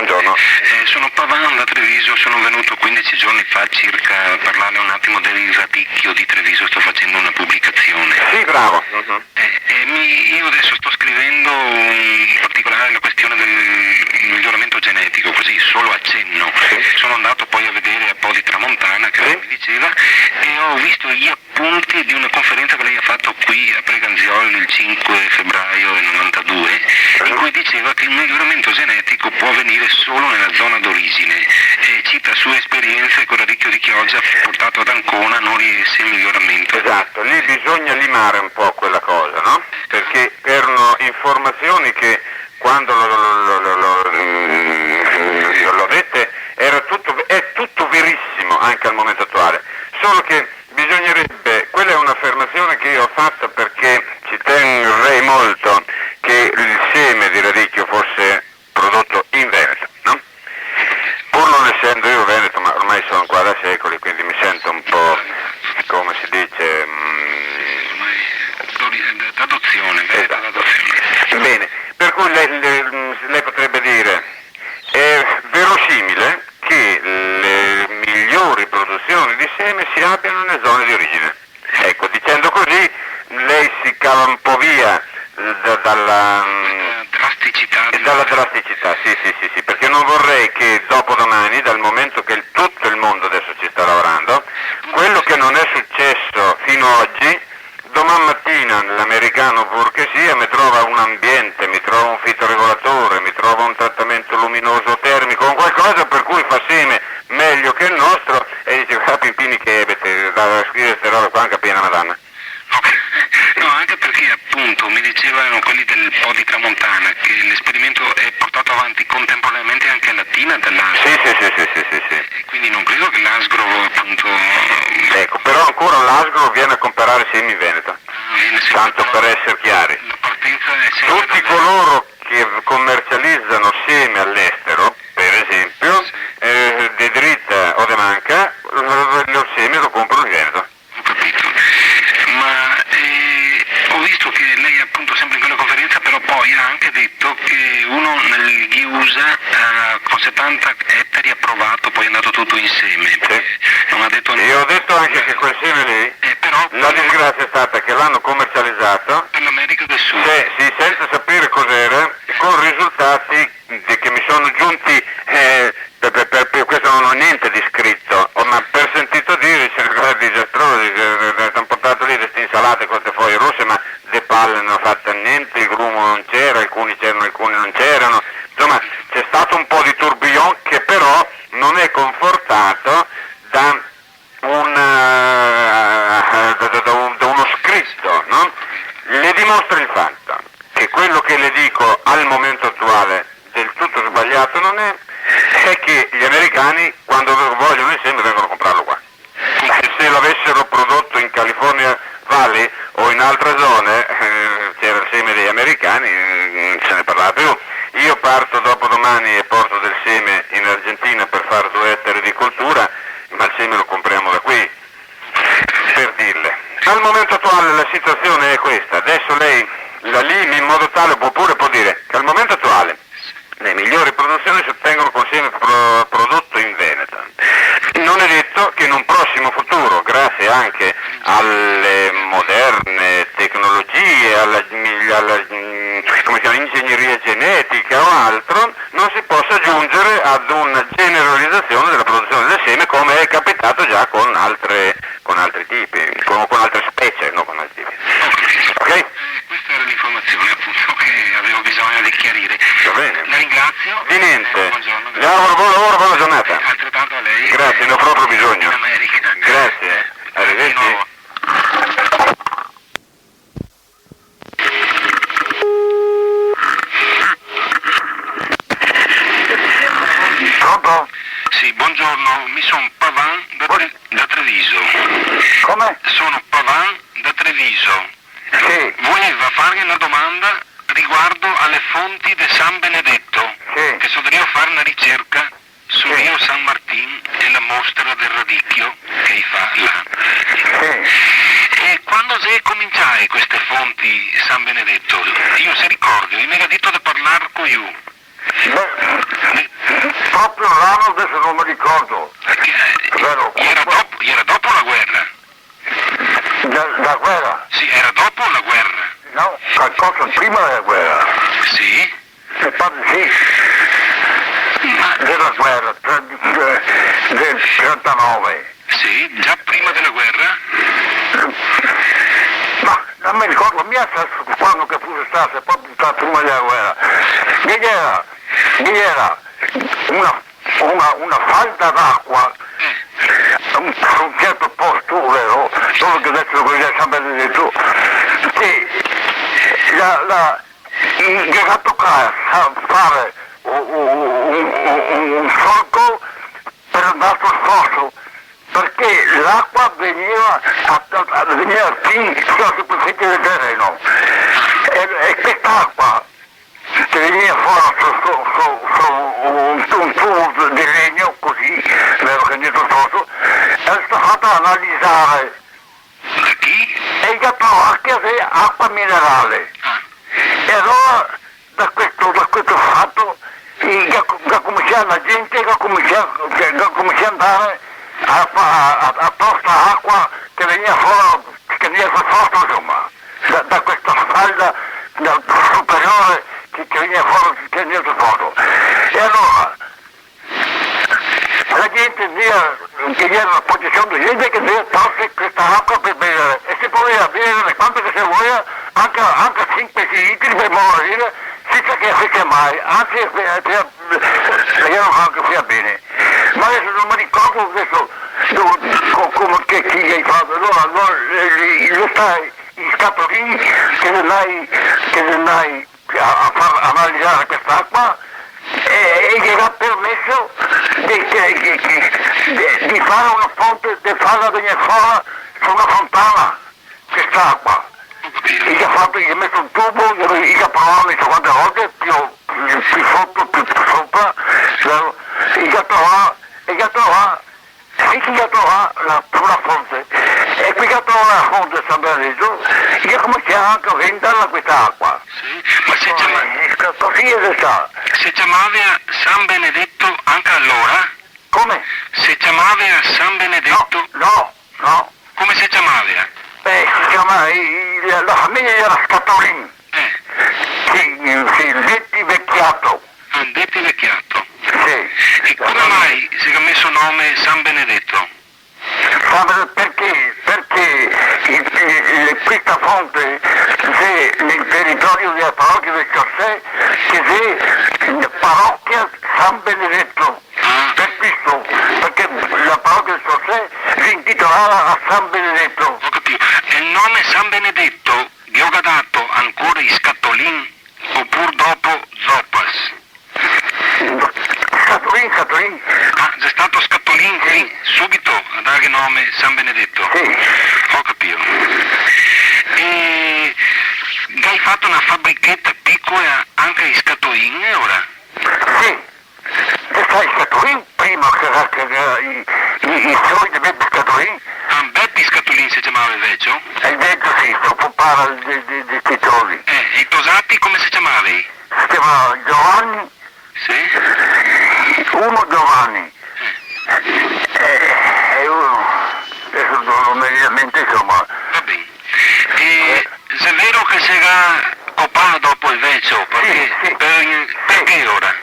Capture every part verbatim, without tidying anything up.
Buongiorno. Eh, sono Pavan da Treviso, sono venuto quindici giorni fa circa a parlarle un attimo del radicchio di Treviso, sto facendo una pubblicazione. Sì, bravo. Mhm. Eh, eh, mi- io adesso sto scrivendo un- in particolare la questione del miglioramento genetico, così solo accenno. Sì. Sono andato poi a vedere a Po di Tramontana, che lei mi diceva, e ho visto gli appunti di una conferenza che lei ha fatto qui a Preganziol il cinque febbraio del novantadue, in cui diceva che il miglioramento genetico può avvenire solo nella zona d'origine, e cita sue esperienze con radicchio di Chioggia portato ad Ancona, non riesce il miglioramento. Esatto, lì bisogna limare un po' quella cosa, no? Perché erano informazioni che quando lo, lo, lo, lo, lo, mm, lo dette era tutto, è tutto verissimo anche al momento attuale, solo che bisognerebbe, quella è un'affermazione che io ho fatto perché ci terrei molto che il seme di radicchio fosse prodotto in Veneto, no? Pur non essendo io veneto, ma ormai sono qua da secoli, quindi mi sento un po', come si dice, mm, d'adozione, veneto d'adozione. Esatto. Bene, per cui lei, lei, mm, lei potrebbe dire, è verosimile che le migliori produzioni di seme si abbiano nelle zone di origine. Ecco, dicendo così, lei si cava un po' via, eh, da- dalla, mm, drasticità di- dalla drasticità, sì, sì, sì, sì, perché non vorrei che dopodomani, dal momento che il- tutto il mondo adesso ci sta lavorando, quello che non è successo fino ad oggi, doman mattina l'americano, pur che sia, mi trova un ambiente, mi trova un fitoregolatore, mi trova un trattamento luminoso termico, un qualcosa per cui fa seme meglio che il nostro, e dice: "Ah, Pimpini, che ebete, da scrivere ste robe qua, non capì na madonna." No, anche perché appunto mi dicevano quelli del Po di Tramontana che l'esperimento è portato avanti contemporaneamente anche a Latina dall'Asgrow. Sì, sì, sì, sì, sì, sì, sì. E quindi non credo che l'Asgrow, appunto... Ecco, però ancora l'Asgrow viene a comprare semi in Veneto. Ah, viene sempre... Tanto per essere chiari. La partenza è sempre... Tutti coloro che commercializzano semi all'estero, per esempio, eh, de dritta o de manca, il seme lo comprano in Veneto. Ho capito. Ma, eh, ho visto che lei, appunto, sempre in quella conferenza, però poi ha anche detto che uno negli U S A ha, con settanta ettari ha provato, poi è andato tutto in seme. Sì. Non ha detto... Io ho detto anche che quel seme lì, eh, però la disgrazia è stata che l'hanno commercializzato. Per l'America del Sud. Sì, sì, senza sapere cos'era, con risultati de-, che mi sono giunti, eh, per, per, per, per questo non ho niente di scritto, oh, ma per sentito dire, c'era cose disastrose, che, eh, hanno portato lì queste insalate con queste foglie rosse, ma de palle non ha fatto niente, il grumo non c'era, alcuni c'erano, alcuni non c'erano, insomma, c'è stato un po' di tourbillon che però non è confortato da un, eh, da, da, da un, da uno scritto, no? Le dimostra il fatto che quello che le dico al momento attuale del tutto sbagliato non è, è che gli americani, quando vogliono il seme, vengono a comprarlo qua. E se l'avessero prodotto in California Valley o in altre zone, eh, c'era il seme degli americani, eh, non se ne parlava più. Io parto dopodomani e porto del seme in Argentina per fare due ettari di coltura, ma il seme lo compriamo da qui, per dirle. Al momento attuale la situazione è questa, adesso lei la limi in modo tale, oppure può dire che al momento attuale le migliori produzioni si ottengono con seme pro-, prodotto in Veneto. Non è detto che in un prossimo futuro, grazie anche alle moderne tecnologie, alla, alla, mm, come si chiama, ingegneria genetica o altro, non si possa giungere ad una generalizzazione della produzione del seme, come è capitato già con altre, con altri tipi, con, con altre specie, no, con altri tipi. Ok? Eh, questa era l'informazione, appunto, che avevo bisogno di chiarire. Va bene. La ringrazio. Di niente. Eh, buongiorno, grazie. Le auguro buon lavoro, buona giornata. Eh, altrettanto a lei. Grazie, ne ho proprio bisogno. In America. Grazie. Grazie di nuovo. Arrivederci. Pronto? Sì, buongiorno, mi son Pavan da Tre-, da Treviso. Come? Sono Pavan da Treviso. Sì. Voleva farghe na domanda riguardo a le fonti de San Benedetto, sì, che so drio far na ricerca sul Rio San Martin e la mostra del radicchio che i fa là. Sì. E quando xe cominciae queste fonti San Benedetto? Io se ricordo, i me ga dito de parlar co lu. Beh, proprio l'ano deso no me ricordo. Parché, eh, vero, iera dopo, iera dopo la guera? La, la guera? Sì, iera dopo la guera. No, calcosa prima dela guera. Sì? Me pare sì. Ma dela guera, tre-, de-, del trentanove. Sì, già prima dela guera? Ma no me ricordo mia se, quando che fuse stà, se proprio stà prima dela guera. Che ghe iera, che ghe iera una, una, una falda d'acua, eh, a un, a un certo posto, vero? Solo che deso lo conosce San Benedeto, che la, la, che ga tocà fare un, un, un, un, un solco per andar sul foso, parché l'acua vegneva a, a, vegneva fin, fin a la superficie del tereno. E, e quest'acua che vegneva fora su, su, su, su un, un tubo de legno, cusì, vero, che dentro sul foso, e xe stà fato analizare. Da chi? E i ga trovà che xe acua minerale. Ah. E alora, da questo, da questo fato, i ga, ga comincià, la gente ga comincià, ga comincià a andare a, a, a, a tor sta acua che vegneva fora, che vegneva fora, insoma, da, da questa falda, dal superiore che, che vegneva fora, che vegneva fora. E alora, la gente via, che ghe iera na procesion de gente che via torse questa acua per bevere, e se podeva bevere quanto che se voleva, anca, anca sinque, sie litri per morire, sensa che fese mal, anzi, fe-, fe-, fea anca, fea ben. Ma deso no me ricordo deso, do-, co-, come che, chi che ga fato, alora, alora, eh, eh, lo sta in Scatolin, che xe ndai, che xe ndai a, a far analizare quest'acua, e, e ghe ga permeso de, de, de, de, de, de fare una fonte, de farla vegnere fora su una fontana, quest'acua. I ga fato, i ga meso un tubo, i ga provà no so quante volte, più, più soto, più sopra, i ga trovà, i ga trovà Sì, che i ga trovà la, la fonte. E co i ga trovà la fonte de San Benedeto, i ga comincià anca a venderla questa acua. Sì, ma se ciama-, eh, cusì xe stà. Se ciamava San Benedeto anca alora? Come? Se ciamava San Benedeto? No, no, no. Come se ciamava? Eh, se ciama, i, i, la, la fameja iera Scatolin. Eh. Sì, sì, Detti Vecchiato. Ah, Detti Vecchiato. Sì. E come mai se ga meso nome San Benedeto? Sa, parché, parché i, i, le, questa fonte xe nel teritorio dela parochia de Ciosè, che xe parochia San Benedeto. Ah. Per questo, parché la parochia de Ciosè xe intitolada a San Benedeto. Go capìo. E el nome San Benedeto ghe lo ga dato ancora i Scatolin? Opur dopo Zopas? Scatolin, Scatolin. Ah, xe stato Scatolin, sì, subito a darghe nome San Benedeto. Sì. Go capìo. E gai fato na fabricheta picola anca in Scatolin, eh, ora? Sì. Te sa Scatolin, prima che, che, che i, i, i soi de Bepi Scatolin? Ah, Bepi Scatolin se ciamava el vecio? El vecio, sì, sto papà de, de, de Titosi. Eh, e i tosati come se ciamava? Se ciamava Giovanni. Sì? Uno Giovanni. Eh. Eh, e uno, deso no, no me vien in mente, insoma. Va ben. E xe vero che se ga copà dopo el vecio? Parché, sì, sì, per, sì, parché ora?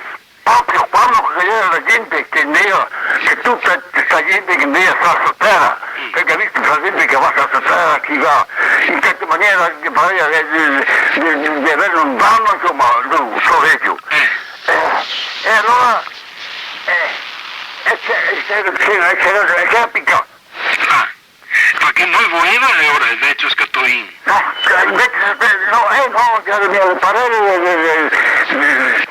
Proprio quando che ghe iera la gente che ndea, che tuta sta gente che ndea sta su tera, mm, parché ga visto sta gente che va sta su tera, che va in qualche maniera che parea de, de, de, de, de aver un dano, insoma, lu, sto vecio. Eh. Eh, e alora, eh, e se, e se, e se, e se, e se ga picà. Ah. Parché no voleva, eh, ora el vecio Scatolin? No, el vecio, eh, no, eh, no, che gera mia el parere, eh, eh, eh,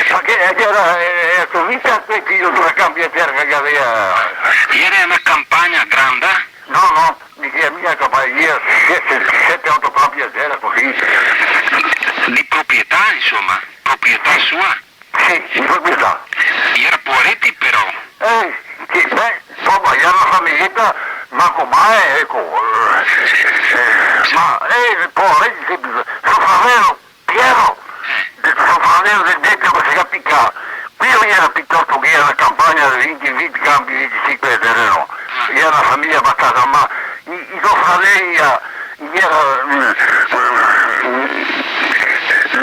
parché gera, eh, eh, cusita, questi no se cambia tera che gavea. Gera na campagna granda? No, no, mi gera mia campagna, gera sete, sete, oto campagna tera cusì. De proprietà, insoma, proprietà sua? Sì, in proprietà. Gera povareti, però. Eh, sì, beh, insoma, gera na fameglieta, ma come, eco, eh, eh, ma, eh, povareti, sì, so fradelo, Piero, so fradelo del vecio che se ga picà, quelo gera pitosto che gera Iera vinti, vinti campi, vintisinque de tereno. Ah. Iera na fameja abastasa, ma i, i so fradei, i iera, mm,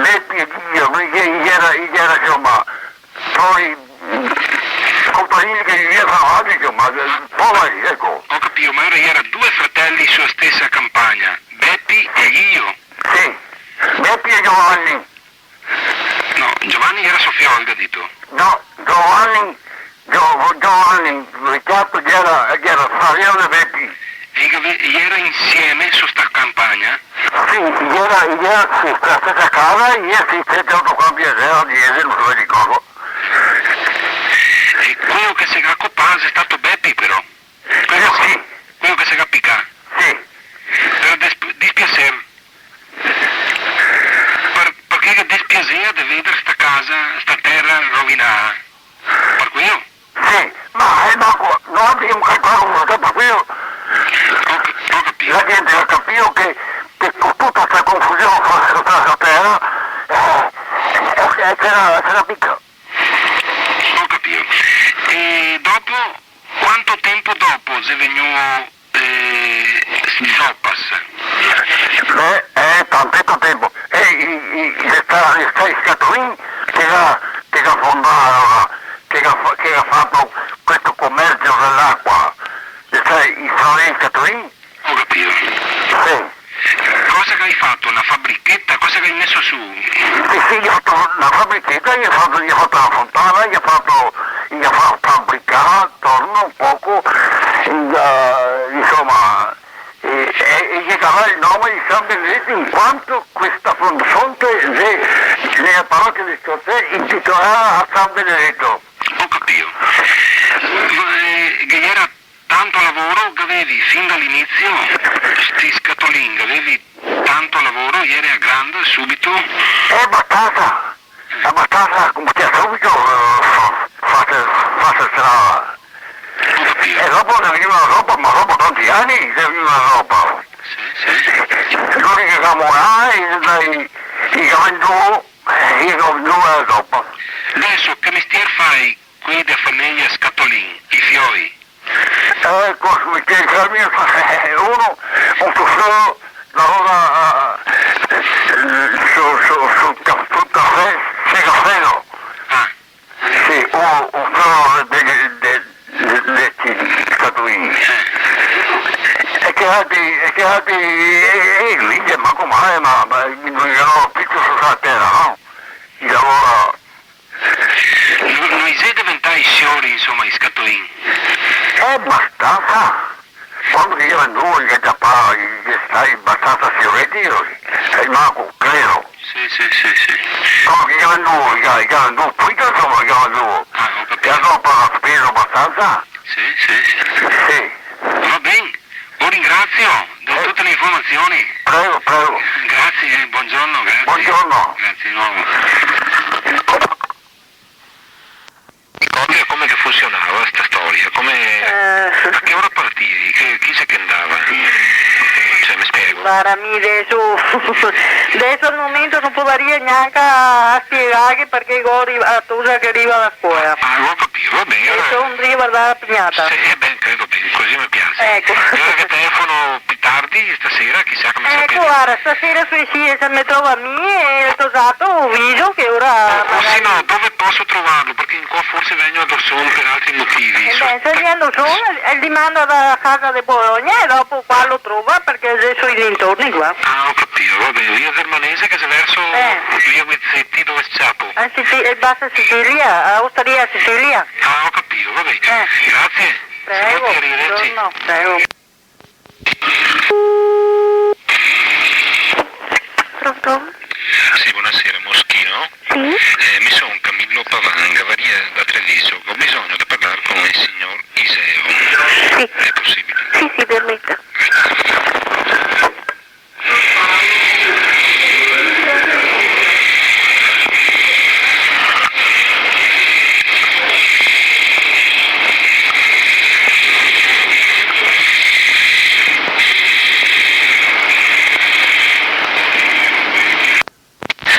Bepi e Gio, i iera, i iera, insoma, poi, mm, conpadini che vivea fra altri, insoma, eh, poveri, eco. Go capìo, ma alora iera due fradei su la stesa campagna, Bepi e Gio? Sì, Bepi e Giovanni. No, Giovanni iera so fiol, ga dito. No, Giovanni, Gio-, Giovanni Riccardo, che iera, che iera fradeo de Bepi. E i gave-, i iera insieme su sta campagna? Sì, i iera, i iera su sta stesa casa, i iera sì, sete, oto campi de tera, diese, no so, me ricordo. E queo che se ga copà xe stato Bepi, però? Queo che se, queo che se ga picà? Sì. Par des-, dispiaser. Par-, parché ghe dispiasea de veder sta casa, sta tera rovinada. Par queo? Sì, ma, eh, ma co-, no gavemo calcolà come sta par queo. Go ca-, go capìo. La gente ga capìo che, che co tuta sta confusion fra, fra sta tera, eh, eh, eh, se la, se la pica. Go capìo. E dopo, quanto tempo dopo xe vegnuo, eh, Zopas? Beh, eh, tanteto tempo. Eh, i, i, xe sta-, xe stà i Scatolin che ga, che ga fondà, alora, che ga fa-, che ga fato questo comercio de l'acua. Xe stà i fradei Scatolin. Go capìo. Sì. Cosa che i ga fato? Na fabricheta? Cosa che i ga meso su? Sì, sì, i ga fato na fabricheta, i ga fato, i ga fato na fontana, i ga fato, i ga fa-, fabricà torno un poco, i ga, insoma, e, e, e ghe ga dà el nome de San Benedeto, in quanto questa fon-, fonte de, nela parochia de Scorzè, intitolada a San Benedeto. Go capìo. Ma, eh, ghe iera tanto lavoro, gavevi fin da l'inizio, sti Scatolin, gavevi tanto lavoro, iera a grande, subito? Eh, abastasa, abastasa, come che subito, eh, fa-, fase, fase strada. Go capìo. E dopo ne vegniva la roba, ma dopo tanti ani ne vegniva la roba. Sì, sì. Lori che ga morà, i, i, i ga vendù, eh, i ga vendù la roba. Deso che mestier fai quei de fameja Scatolin, i fioi? Eh, co-, che, che mi, eh, uno, un so fio lavora, eh, su, su, su ca-, su cafè, se cafè, no? Ah. Sì, un, un fio de, de, de, de, de Scatolin. Eh. E che altri, e che altri, e, e lì, ma come, ma, ma, no, no, tuto su sta tera, no? I lavora No, no i xe deventai siori, insoma, i Scatolin? Eh, bastansa. Quando che i ga vendù, i ga ciapà, i xe stai bastansa sioreti, eh, e manco, credo. Sì, sì, sì, sì. Quando che i ga vendù, i ga, i ga vendù, poi, insoma, i ga vendù. Ah, go capìo. E dopo ga speso bastansa. Sì, sì, sì. Sì. Va ben. Lo ringrazio de tute le informazioni. Prego, prego. Grazie, eh, buongiorno, grazie. Buongiorno. Grazie di nuovo. Ricordi come che funzionava sta storia? Come, eh, a che ora partivi? Che, chi xe che andava? Cioè, me spiego? Varda, mi deso, deso al momento no podaria gnanca spiegarghe parché go ri-, a tosa che riva da scola. Ah, go capìo, va ben, e alora son drio vardar la pignata. Sì, eh, ben, credo ben, cusì me piaxe. Eco. E alora che telefono pì tardi, stasera, chisà come se... Eco, varda, stasera sui sie, se me trova mi e el tosato, viso che ora... O, o magari se no, dove poso trovarlo? Parché in qua forse vegno a Dosson per altri motivi. Eh ben, se vien a Dosson, el, el dimanda da casa de Bologna e dopo qua lo trova, parché xe sui dintorni qua. Ah, go capìo, va ben, via del Manese che xe verso, eh, via Guizzetti, dove s-ciapo? Eh, Sicilia, el Bassa Sicilia, a Ostaria Sicilia. Ah, go capìo, va ben. Eh. Grazie. Prego, saluti, arrivederci. Buongiorno, prego. Pronto? Sì, bonasera, Moschino? Sì? Eh, mi son Camillo Pavan, gavaria da Treviso, go bisogno de parlar con el signor Iseo. Sì. Xe posibile? Sì, sì, permeta. Grazie.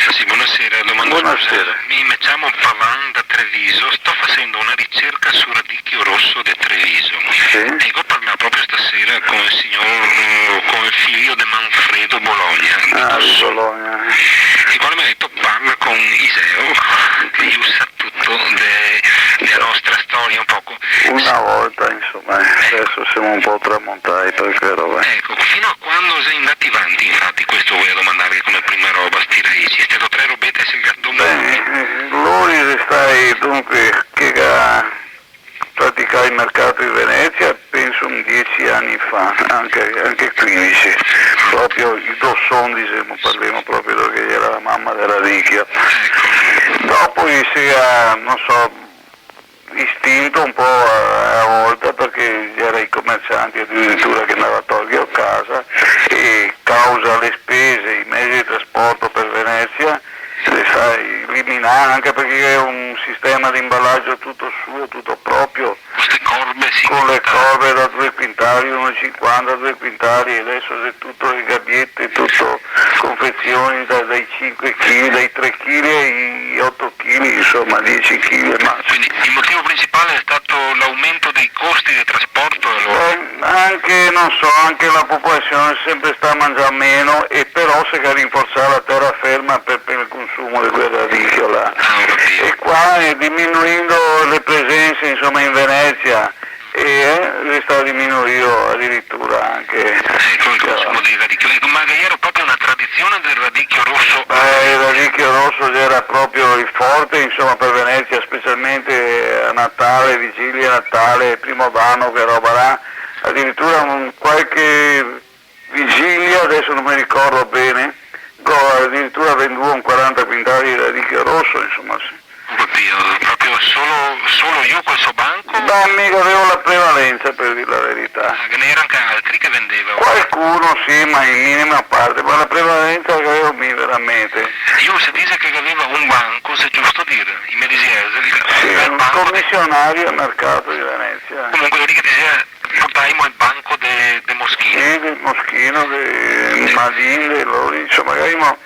Sì, Buonasera, domando scusa. Buonasera. Mi, me ciamo Pavan da Treviso, sto facendo una ricerca sul radicchio rosso de Treviso. Sì. E go parlà proprio stasera con el signor, mm, con el figlio de Manfredo Bologna. Ah, de Bologna. El quale me ga dito: "Parla con Iseo, che lu sa tuto de, de la nostra storia un poco." Una volta, insoma, eh, deso semo un po' tramontai par quela roba. Eco, fino a quando xe ndati vanti, infati, questo volevo domandarghe come prima roba, sti raici. Xe stato tre robete, se el ga domandato. Ben, eh, lori xe stai, dunque, che ga praticà el mercato de Venezia, penso un dieci ani fa, anca, anca quindese, proprio i do son, disemo, parlemo proprio de che gera la mama del radicio. Eco. Dopo i se ga, no so, estinto un po' a, a volta, parché gera i comercianti adiritura che ndava a torghelo casa, e causa le spese, i mezi de trasporto par Venezia, se sa eliminà, anca parché xe un sistema de inbalagio tuto suo, tuto proprio, co ste corbe, sì, co le corbe da due quintali, uno e cinquanta, due quintali, e deso xe tuto le gabiete, tuto confezioni da, dai cinque chili, dai tre chili ai oto chili, insoma, dieci chili al masimo. Quindi il motivo principale è stato l'aumento dei costi del trasporto, allora? Eh, anca, no so, anca la popolasion xe senpre stà a mangiar meno, e però se ga rinforzà la teraferma par, par el consumo de quel radicio là. Ah, ho capito. E qua, eh, diminuindo le presense, insoma, in Venezia, e, eh, xe stà diminuìo adiritura anca. Eco, el consumo dei radichi. Eco, ma ghe gera proprio una tradision del radicio rosso? Beh, el radicio rosso gera proprio el forte, insoma, par Venezia, specialmente a Natale, Vigilia, Natale, primo d'ano, che roba là. Adiritura un qualche Vigilia, deso no me ricordo ben, go adiritura venduo un quaranta quintali de radicio rosso, insoma, sì. Ho capito, proprio solo, solo lu co el so banco? Beh, mi gavevo la prevalenza, par dir la verità. Ah, ghe ne gera anca altri che vendeva? Qualcuno sì, ma in minima parte, ma la prevalenza la gavevo mi veramente. Lu se dise che gaveva un banco, se xe giusto dir, i me dixea, el, sì, el banco de... Comisionario al mercato de Venezia. Comunque, lu che dixea, portavimo el banco de, de Moschino. Sì, de Moschino, de Nadin, de lori, insoma, gavemo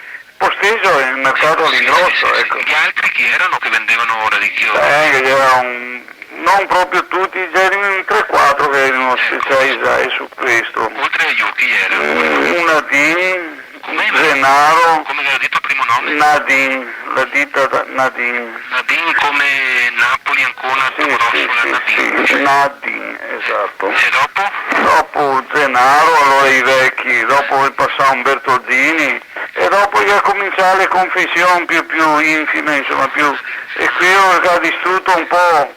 postejo el mercato a l'ingroso, eco. Gli altri chi erano che vendevano radichi? Eh, che gera un, no proprio tuti, gera in tre quatro che erano specializai su questo. Oltre a lu, chi era? Mm, un Nadin, come? Zenaro. Come che ga dito el primo nome? Nadin, la dita da-, Nadin. Nadin come Napoli, Ancona, sì, Domodossola, sì, Nadin. Sì, Nadin, esato. E dopo? Dopo Zenaro, alora i veci, dopo xe pasà un Bertoldini, e dopo ga comincià le confesion più, più infime, insoma, più, e quelo che ga distruto un po',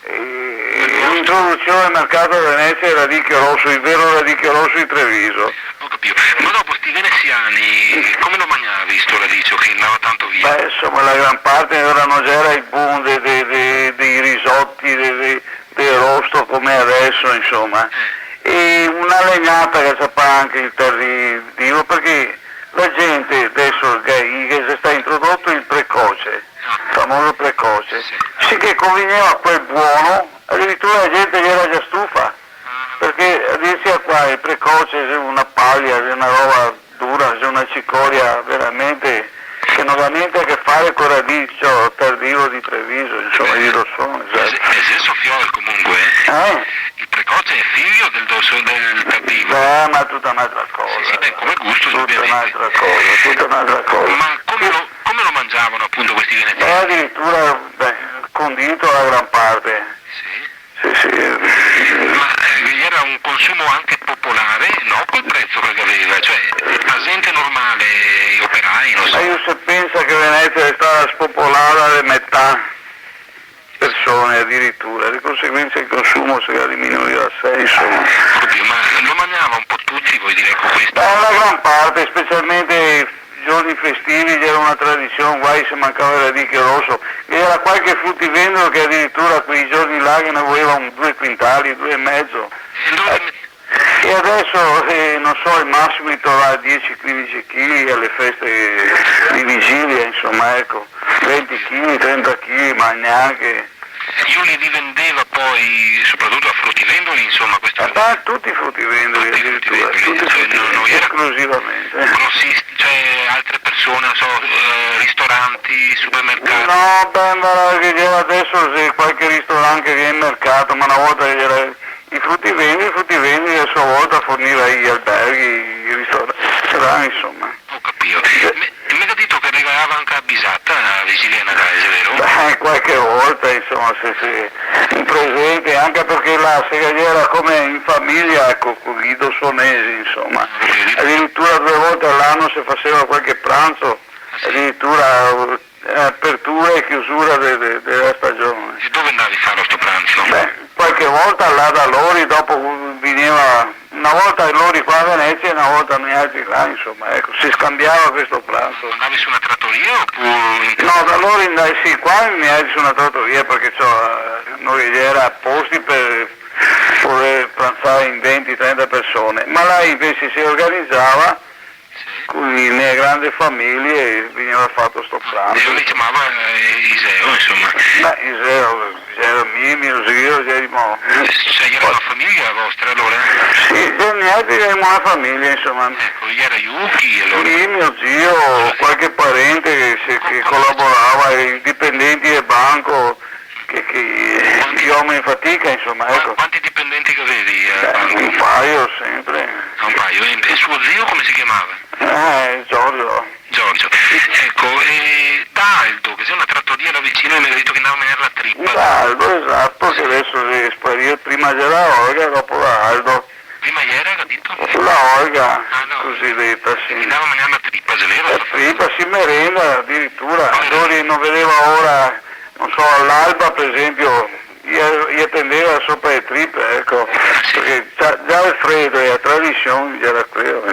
eh, l'introdusion al mercato de Venezia del radicio rosso, el vero radicio rosso de Treviso. Ho capito. Ma dopo sti venesiani, come lo magnavi sto radicio che andava tanto via? Beh, insoma, la gran parte, alora no gera el boom de, de, de, dei risoti, de, de, de rosto come deso, insoma. Eh. E una legnata che ciapa anca el tardivo, parché la gente deso che, che xe stà introdoto el precoce, ah, el famoso precoce, sì, sì che convegneva quel bon, adiritura la gente gera già stufa, ah, parché dixea qua el precoce xe una paglia, xe una roba dura, xe una cicoria veramente che no ga gnente a che fare col radicio tardivo de Treviso, insoma, mi lo so, esato. E xe, e xe so fiol comunque, eh? Eh? El precoce xe figlio del doso, del tardivo? Beh, ma xe tuta n'altra cosa. Sì, sì, beh, come gusto, indubbiamente. Tuta n'altra cosa, tuta n'altra cosa. Ma come lo, come lo mangiavano apunto questi venesiani? Eh, adiritura, beh, condito la gran parte. Sì. Sì, sì. Ma, eh, gera un consumo anca popolare, no? Col prezo che el gaveva, cioè, la gente normale, i operai, no so. Ma lu se pensa che Venezia xe stà spopolà de metà persone adiritura, de conseguensa el consumo se ga diminuìo asai, insoma. Oddio, ma lo magnava un po' tuti, vol dir, co questo? Beh, la gran parte, specialmente i giorni festivi gera una tradision, guai se mancava el radicio rosso. Ghe gera qualche frutivendolo che adiritura quei giorni là ghe ne voleva un due quintali, due e mezo. E dove... Eh, e deso, eh, no so, al masimo i trovava dieci, quindese chili ale feste de Vigilia, insoma, eco, venti chili, trenta chili, ma gnanca. Io li rivendeva poi soprattutto a fruttivendoli, insomma, questo... Eh, beh, tutti i fruttivendoli addirittura, tutti i fruttivendoli, tutti, cioè, non, non era esclusivamente. Grossi-, cioè, altre persone, non so, eh, ristoranti, supermercati. No, beh, ma che ghe xe adeso, sì, qualche ristorante che vien mercato, ma una volta che ghe gera i fruttivendoli, i fruttivendoli a sua volta forniva gli alberghi, i ristoranti, insomma. Ho capito. Me, me ga dito che regalava anca la bisata a Vigilia de Nadale, xe vero? Beh, qualche volta, insomma, sì, sì. Un presente, anca parché là se gera come in fameja, eco, co i dosonesi, insomma. Ho capito. Adiritura due volte a l'ano se faseva qualche pranzo, ah, sì? Adiritura, eh, apertura e chiusura de, de, de la stagione. E dove andavi a fare sto pranzo? Beh, qualche volta là da lori, dopo vegneva, una volta lori qua a Venezia e una volta noialtri là, insomma, eco, se scambiava questo pranzo. Andavi su una trattoria oppure in... No, da lori andai, sì, qua andai su una trattoria parché ciò, eh, no ghe gera posti par poder pranzare in venti, trenta persone, ma là invese se organizava, sì, co le mie grandi fameje vegneva fato sto pranzo. E lo ciamava, eh, Iseo, insomma. Beh, Iseo, Iseo, mi, mio zio, gerimo... Cioè, gera una fameja vostra, alora? Sì, sì, noialtri gerimo una fameja, insomma. Eco, gera lu chi, alora? Mi, mio zio, qualche parente che se, che colaborava, i dipendenti del banco, che, che, gli omeni in fatica, insomma, eco. Qua-, quanti dipendenti che gavevi, eh, al banco? Beh, un paio, sempre. Ah, un paio. E, e suo zio come se ciamava? Eh, Giorgio. Giorgio. Eco, e da Aldo, che xe una tratoria là vicino, e me ga dito che andava a magnar la tripa. Da Aldo, esato, che adeso xe sparìo, prima gera Olga, dopo da Aldo. Prima gera, ga dito? La Olga, ah, no, cosideta, sì. Che andava a magnar la tripa, xe vero? La tripa, sì, merenda adiritura. Alora no vedeva ora, no so, a l'alba, par esenpio, i, i tendeva la sopa de tripe, eco, ah, sì, parché za, za el fredo e la tradision gera quelo.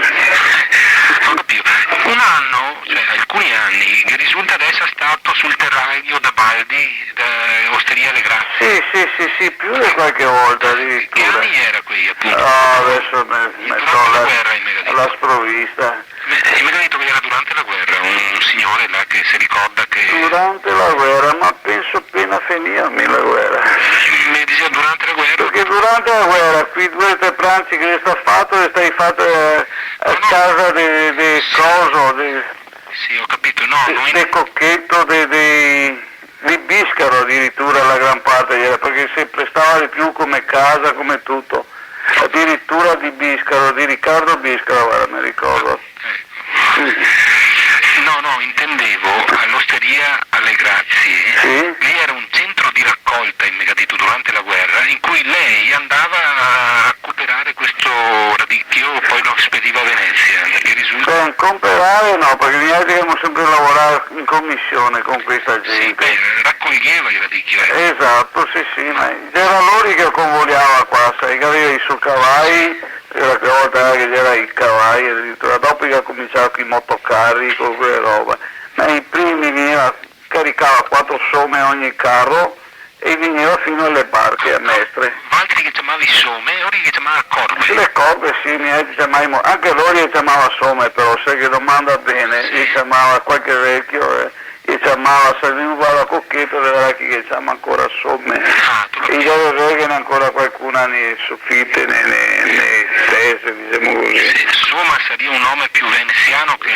Ho capito. Un ano, cioè, alcuni ani, che risulta de eser stato sul teraio da Baldi, da Osteria Le Grazie. Sì, sì, sì, sì, più de qualche volta adiritura. Che ani gera quei, apunto? Ah, adeso me, me... Durante la guera, i me ga dito. La sprovista. Me, i me ga dito che gera durante la guera, un signor là che se ricorda che... Durante la guera, ma penso pena finìa mi la guera. Me dixeva durante la guera? Parché durante la guera, quei due, tre pranzi che xe stà fato, xe stà fato, eh, a casa de, de coso, de... Sì, ho capito, no, de, no in... de Cocheto, de, de, de Biscaro adiritura la gran parte gera, parché se prestava de più come casa, come tuto. Adiritura de Biscaro, de Ricardo Biscaro, varda, me ricordo. Eco. No, no, intendevo all'osteria Le Grazie, sì? Lì era un centro di raccolta, i me ga dito, durante la guerra, in cui lei andava a recuperare questo radicchio, poi lo spediva a Venezia. Che risulta? Beh, conperare no, parché noialtri gavemo senpre lavorà in comision con questa gente. Sì, beh, raccoglieva i radicchi, eh. Esato, sì, sì, ma gera lori che convoliava qua, sa, che gaveva i so cavai, gera che volta che gera i cavai, adiritura dopo che ga cominsià coi motocari, co quele robe. Ma i primi vegneva, caricava quatro some ogni caro e vegneva fin a le barche, a Mestre. Valtri che ciamavi some, lori che ciamava corbe. Le corbe, sì, noialtri ciamavimo, anca lori le ciamava some, però, se che domanda ben, sì, le ciamava qualche vecio, eh. I ciamava, se lu va da Cocheto, vedarà che i ciama ancora some. Ah, go capìo. E i deve averghene ancora qualcuna ne sofite, ne, ne, ne stese, disemo cusì. Sì, soma saria un nome più venesiano che...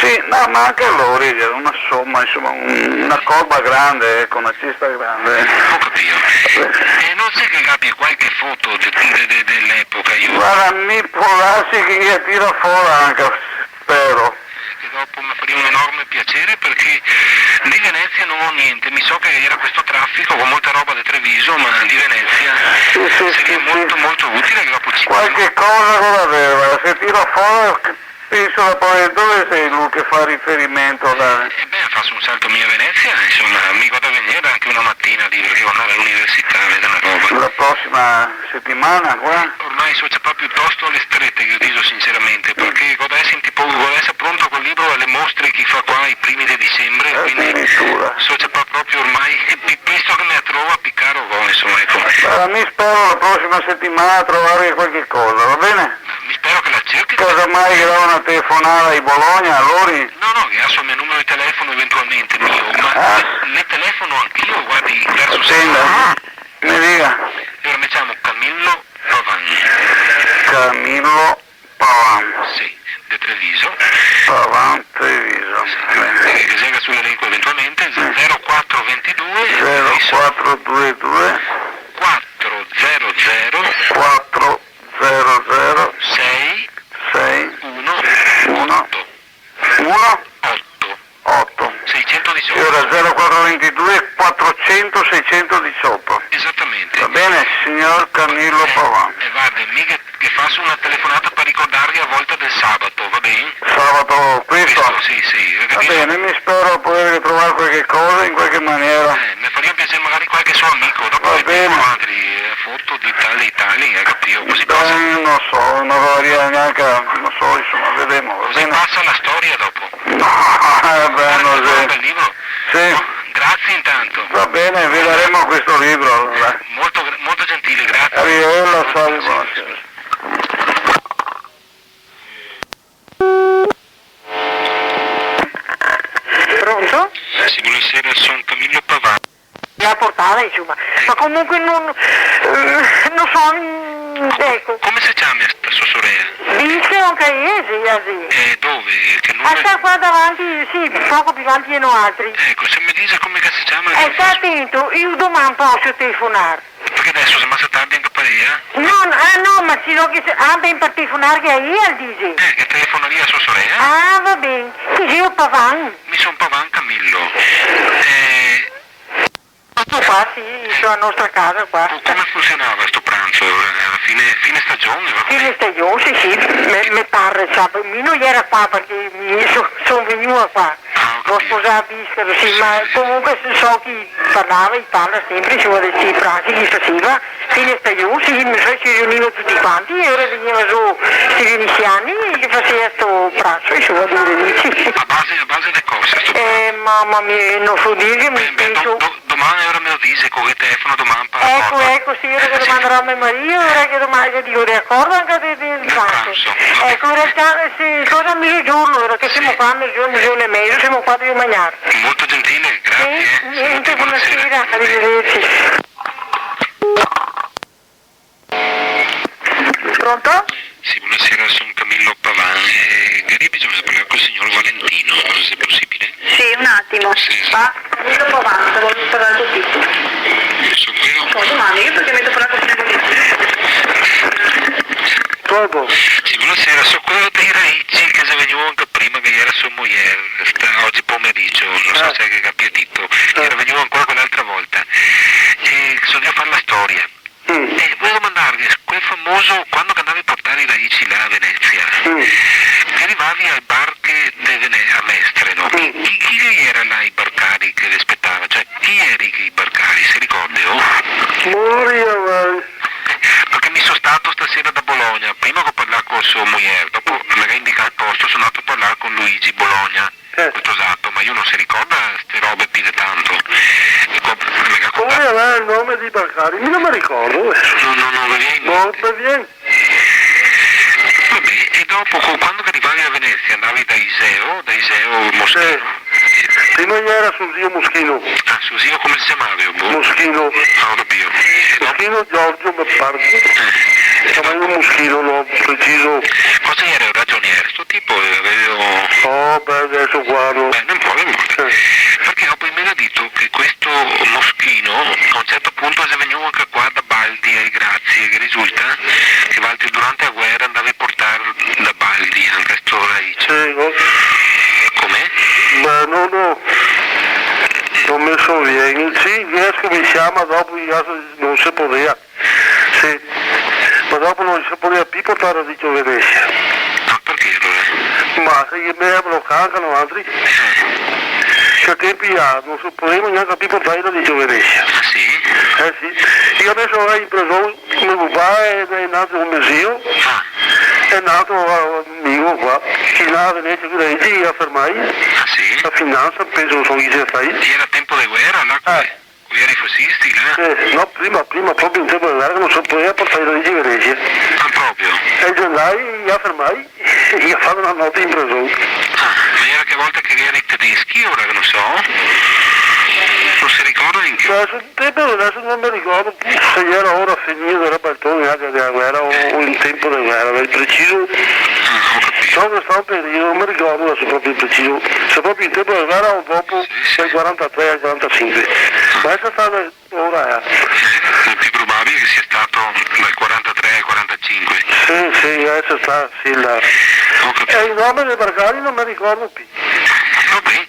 Sì, no, ma anca lori, gera una soma, insoma, un, una corba grande, eco, una cesta grande. Go capìo. E no xe che gabia qualche foto de, de, de, de l'epoca, lu? Varda, mi pol darse che i le tira fora anca, spero. Che dopo me faria un enorme piaser, parché de Venezia no go gnente. Mi so che gera questo trafico co molta roba de Treviso, ma de Venezia... Sì, sì, saria, sì, molto, sì, molto utile che dopo ci... Qualche cosa che la verva, se tira fora, penso da poi dove xe lu che fa riferimento là? Eh, beh, faso un salto mi a Venezia, insoma, mi go da vegner anca una matina lì, parché go da andar a l'università, vedar una roba. La prosima setimana qua? Ormai so ciapà piutosto a le strete, ghe lo digo sinceramente, parché go da eser, tipo, go da eser pronto col libro a le mostre che i fa qua i primi de disenbre, eh, quindi adiritura. So ciapà proprio ormai, pi presto che me la trova, pi caro go, insoma, eco. Alora, mi spero la prosima setimana trovarghe qualche cosa, va ben? Mi spero che la cerchi. Caso mai che davo na telefonada a Bologna, alora? No, no, che ga el so numero de telefono eventualmente, mio, ma... Ah. Le, le telefono anch'io, guardi, verso... Senta, me diga. Alora, me ciamo Camillo Pavan. Camillo Pavan. Sì, de Treviso. Pavan, Treviso. Sì. Ben. Che, che el sia su l'elenco eventualmente, sì. Zero quattro ventidue, zero quattro due due, quattro zero zero, quattro zero zero, sei, sei, uno, uno, otto. Uno? Otto. Otto. Seicentodiciotto. E ora zero quattro ventidue quattrocento seicentodiciotto. Esattamente. Va ben, signor Camillo Pavan. Eh, eh, guardi, mi che, che faso na telefonada par ricordarghe la volta del sabato, va ben? Sabato questo? Questo, sì, sì, ho capito. Va ben, mi spero poder trovar qualche cosa in qualche maniera. Eh, me faria piaser magari qualche so amico, dopo... Va ben. Vedemo altri, eh, foto de tali e tali, eh, capito? Cusì pasa. Ben, no so, no voria gnanca, no so, insoma, vedemo, va ben? Cusì pasa la storia dopo. No, eh, ben, no so. Bel libro. Sì. Grazie intanto. Va ben, vedaremo questo libro, alora. Molto gra-, molto gentile, grazie. Arrivederla, salve, buonasera. Pronto? Sì, buonasera, son Camillo Pavan. La portava, insoma. Eh. Ma comunque no, eh, no so, mm, eco. Come se ciama sta so sorea? Dixe anca ea, sì, ah, sì. Eh, dove? Che numero? Ah, sta qua davanti, sì, poco più avanti de noaltri. Eco, se me dixe come che se ciama... Eh, sta atento, mi doman poso telefonar. Parché deso se masa tardi anca par ea? No, no, ah, no, ma se no che se, ah, ben, par telefonarghe a ea, el dixe. Eh, che telefonaria a so sorea? Ah, va ben. Ti dixevo Pavan. Mi son Pavan Camillo. Eh, Proprio qua, sì, in la nostra casa qua. Co-, come funsionava sto pranzo? Era fine, fine stagion, va? Fine stagion, sì, sì, me, me pare, sa, mi no iera qua parché mi so-, son vegnua qua. Ah, ho capito. Go sposà a Biscaro, sì, ma comunque so che i parlava, i parla sempre, insoma, de sti pranzi che i faseva. Fine stagion, sì, me so, se riuniva tuti quanti, e ora vegneva su sti venesiani e che faseva sto pranzo, insoma, due dici. A base, a base de cosa sto pranzo? Eh, mama mia, no so dirghe, mi penso... Beh, beh, do-, do-, Doman, ora me lo dixe, co che telefono doman par la... Eco, cosa? Eco, sì, ora che domandarò a me marìo, ora che doman ghe digo, de acordo, anca de, de, del pranzo. Del pranzo, va ben. Eco, in realtà, eh, sì, cosa, a mezogiorno, ora che semo qua, a mezogiorno, mezogiorno e mezo, semo qua de magnar. Molto gentile, grazie, eh. Sì, niente, buonasera, arrivederci. Pronto? Sì, buonasera, son Camillo Pavan. Eh, gavarìa bisogno de parlar col signor Valentino, se xe posibile? Sì, un atimo. Sì, sì. Va? Camillo Pavan, se vol parlar col Tito. So queo. Poi domani, io parché me devo parlar col signor Valentino. Pronto? Sì, buonasera, so queo dei raici che xe vegnuo anca prima, che iera so mojer, sta-, ogi pomeriggio, no so se ghe capìo dito, iera vegnuo ancora quel'altra volta. E so drio far la storia. Mm. Eh, volevo domandarghe, quel famoso, quando che andavi a portar i raici là a Venezia, che rivavi ai barche de Vene-, a Mestre, no? Chi, chi, chi che iera là i barcari che ve spetava? Cioè, chi ieri che i barcari, se ricordeo? Moria, vai. Parché mi so stato stasera da Bologna, prima go parlà co so mojer, dopo me ga indicà el posto, so ndà a parlar con Luigi Bologna. Eh. Quel tosato, ma lu no se ricorda ste robe pi de tanto. Digo, me ga contà. Come era el nome dei barcari? Mi no me ricordo deso. No, no, no ve vien in mente? No me vien. Va ben, e dopo, co-, quando che rivavi a Venezia, andavi da Iseo, da Iseo Moschino? Sì. Prima iera so zio Moschino. Ah, so zio come se ciamava, boh? Moschino. Ah, go capìo. E dopo? Moschino Giorgio, me par. Eh. Ciamavo Moschino, no, preciso. Cosa iera, ragionier? Sto tipo, eh, gavevo... Oh, beh, deso qua no. Beh, no inporta, no inporta. Eh. Parché dopo me ga dito che questo Moschino, a un certo punto, xe vegnuo anca qua da Baldi ai Grazie, che risulta che valtri durante la guera andavi a portar da Baldi, anca sto raici. Sì, no? Come? Beh, no, no. No me sovien. Sì, deso che me ciama, dopo no se podeva. Sì, ma dopo no se podeva pi portar raici a Venezia. Ma parché alora? Ma se i me ga blocà anca noaltri. Eh. Che a tempi là no se podeva gnanca pì portar i radici a Venesia. Ah, sì? Eh, sì. I ga meso là in prigion me papà e, e un altro me zio, ah, e un altro, eh, amico qua. Chi là a Venesia, chi là, i ga fermai. Ah, sì? La finansa, penso, no so chi sia stai. E iera tempo de guera, là, eh, coi, coi fascisti, là? Eh, no, prima, prima, proprio in tempo de guera, no se podeva portar i radici a Venesia. Ah, proprio? E i ga fermai, i ga fermai. I ga fato na note in prigion. Ah, ma iera che volta che iera i tedeschi, ora che no so? No se ricorda in che... Deso, in tempo, deso no me ricordo se iera ora finìo, iera baltoni anca dela guera o, o in tempo de guera, de preciso. Ah, go capìo. So che xe stà un periodo, no me ricordo deso proprio in preciso, se proprio in tempo de guera o dopo, sì, sì, dal quarantatré al quarantasinque. Ma xe stà Ora, eh. Eh, el pì probabile che sia stà dal quarantatré al quarantasinque. Sì, sì, deso sta, sì, là. Go capìo. E i nomi dei barcari no me ricordo pì. Va ben,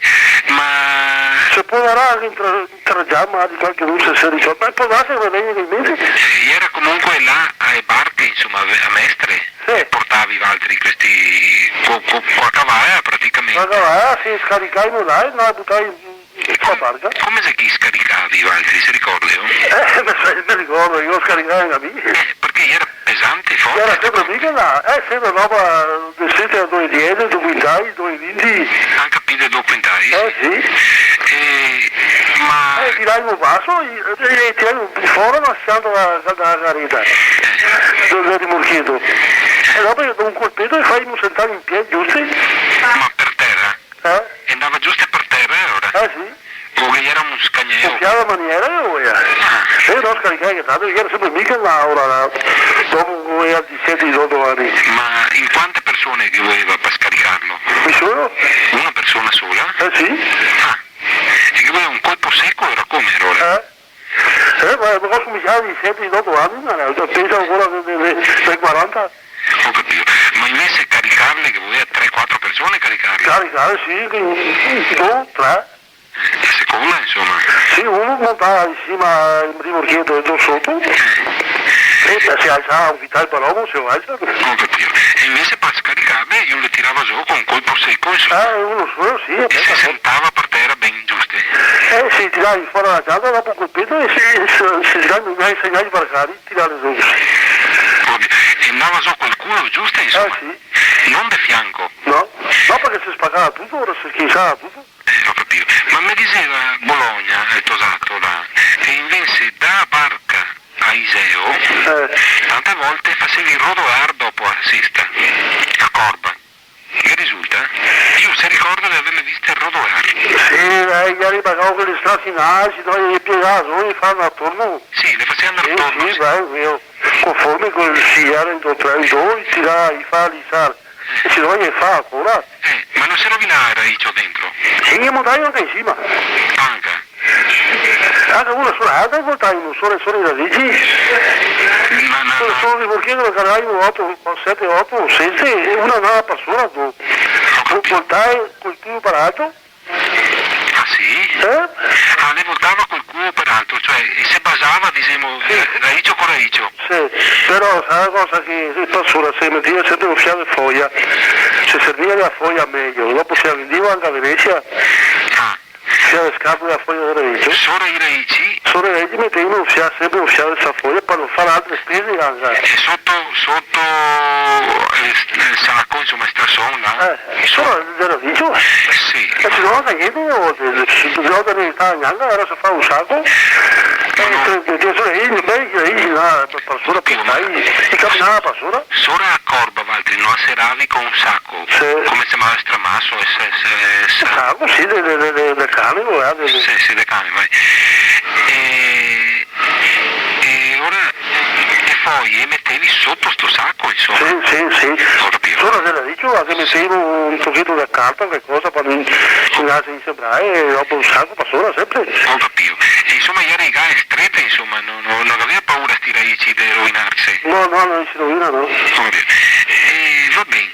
ma... Se podarà anca intra-, intragiar magari qualchedun se, se ricorda, ma pol darse che me vegna in mente. Eh, iera comunque là a e barche, insoma, a ve-, a Mestre, sì, che portavi valtri questi, co-, co-, co la cavała praticamente. La cavała, sì, scaricai là e no, butai Co-, co la barca. Come xe che i scaricavi valtri, se ricorda? Eh, me sa, me ricordo, i scaricava anca mi. Eh, parché iera pesante, forte? Iera senpre mi che là, eh, senpre roba de sete a do e diese, do quintai, do e vinti. Anca pì de do quintai? Eh, sì. Eh, ma... Eh, tirai un vaso, e, e tirai fora, ma sciando la, la, la careta. Eh. Del, del rimorchieto. E dopo un colpeto e fai sentar in pie, giusto? Ma par tera? Eh? E ndava giusto par tera, alora? Eh, sì. Come che iera un scagneo? Copiava maniera, eh, ora. Ah. Eh, no, scaricava che tanto, iera senpre mi che là, ora, là. Dopo che gaveva disete, disdoto ani. Ma in quante persone che voleva par scaricarlo? Mi solo. Una persona sola? Eh, sì. Ah. E che voleva un colpo seco, alora come, alora? Eh? Eh, ma, ma go scominsià a disete, disdoto ani, ma, eh, pensa ancora de, de, de, del quaranta. Go capìo. Ma invese caricarle, che voleva tre, quatro persone caricarle? Caricare, sì, che, do, tre. La seconda, insoma. Sì, uno montava in sima al rimorchieto e do soto. Eh. E se alzava un quintal par omo, se alza. Go capìo. E invese par scaricarle, lu le tirava zo co un colpo seco, insoma. Eh, uno solo, sì, e se sentava par tera ben giusto. Eh, sì, tiravi fora la gianda, dopo un colpeto e se, se, se, se, se, se, se, tirare zo. Proprio. E ndava zo col culo, giusto, insoma? Eh, sì. No de fianco. No. No, parché se spacava tuto, ora se schinciava tuto. Eh, go capìo. Ma me diseva Bologna, el tosato là, che invese da barca a Iseo, eh, tante volte fasevi rodołar dopo a sesta, a corba. Che risulta? Lu se ricorda de averle viste rodołar. Sì, dai, i ghe rimagava quele strasinà, se no i piegava, no, i fa atorno. Sì, le faseva ndar atorno, sì. Sì, sì, dai, vero. Conforme che i iera in do, tre, in do, i tirava, i fa lisar. E se no i fa ancora. Eh, ma no se rovinava el raicio dentro? Sì, i ghe montava anca in sima. Anca? Anca una sola alta, voltava una sola, sola i radici. Ma, ma, sola, ma sola, parché lo cargava oto, sete, oto, sete, e una andava par sora, do. Ho capito. Voltava col culo par alto. Ah, sì? Eh? Ah, le voltava col culo par alto, cioè, e se basava, disemo, sì, eh, raicio co raicio. Sì, però sa na cosa che, eh, par sora se metea senpre un fià de foia, se serviva la foia mejo, dopo se la vendeva anca a Venesia. Ah. Fià de scarto, la foia de raicio. Sora i raici? Sora i raici metevimo un fià, senpre un fià de sta foia, par no far altre spese anca. E soto, soto, eh, s-, el saco, insoma, el strason, là? Eh, sora de radicio? Sì. E se no, gnente, na volta, se no, no se restava gnanca, alora se fa un saco, e se, se, se, i, i, i, là, par sora, sì, ma i caminava par sora. Sora a corba, valtri, no la seravi co un saco? Sì. Come se ciamava, stramaso, e se, se, se... Saco, sì, de, de, de, de, de canego, eh, de, de... Sì, sì, de canego, eh. E, e alora le foie le metevi soto sto saco, insoma? Sì, sì, sì. Ho capito. Sora de radicio, che metevo un pocheto de carta, qualcosa, par no, no se insebrare, e dopo un saco par sora, senpre. Ho capito. E insoma, iera i ga strete, insoma, no, no, no gaveva paura sti raici de rovinarse? No, no, no, no se rovina, no. Ho capito. E va ben.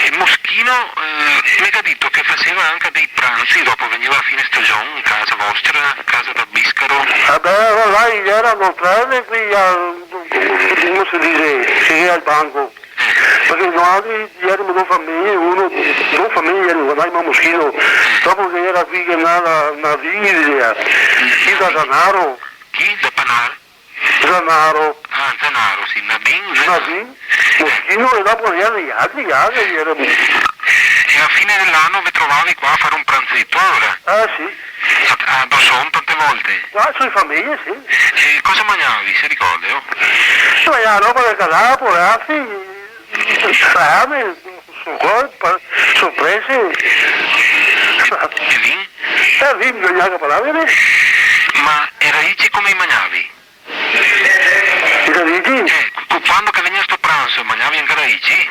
E Moschino, eh, me ga dito che faseva anca dei pranzi, dopo vegneva a fine stagion, in casa vostra, casa da Biscaro? Eh beh, là i iera tre, e qui, a, come se dise, se iera al banco. Eh. Parché noaltri ièrimo do fameje, uno, do fameje ièrimo, qua, dai, ma Moschino, dopo che iera qui che na, na, na vindea, chi da Zanaro. Chi? Da Panar? Zanaro. Ah, Zanaro, sì, Nadin, Zanaro. Nadin, Moschino, e dopo iera i altri, i altri, iera. E a fine de l'ano ve trovavi qua a fare un pranzeto, alora? Eh, sì. A, a Dosson tante volte? Qua, su e fameje, sì. E cosa magnavi, se ricordelo? Insoma, iera roba del cadapo, ragazzi. Salame, so-, co-, pa-, sorprese. E vin? Eh, vin, bisognava parlarne. Ma e raici come i magnavi? I raici? Eh, cu-, quando che vegnea sto pranzo, magnavi anca raici?